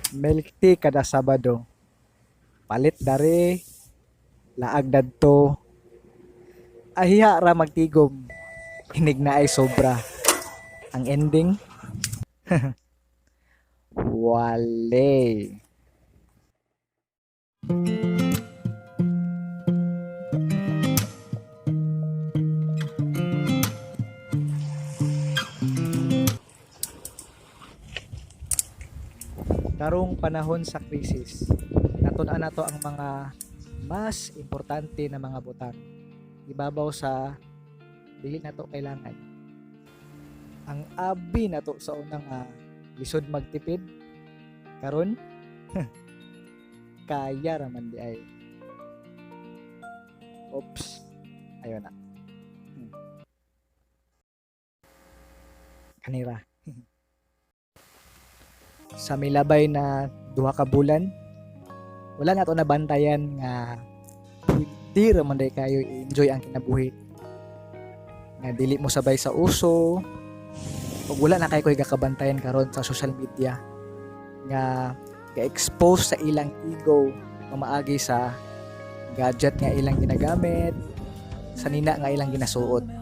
Milk tea kada Sabado. Palit dari, laag dadto. Ahiha ra magtigom. Inig na ay sobra. Ang ending? Wale. Karong panahon sa krisis, natun-an nato ang mga mas importante na mga butang ibabaw sa dili nato kailangan. Ang abi nato sa unang lisod magtipid karon, kaya ra man di ay. Oops. Ayun na. Kanira. Sa milabay na 2 ka bulan, wala na to nabantayan nga pwede ra man day kayo i-enjoy ang kinabuhi nga dili mo sabay sa uso, ug wala na kay ko'y gakabantayan karon sa social media nga ga-expose sa ilang ego pamaagi sa gadget nga ilang ginagamit, sa nina nga ilang ginasuot.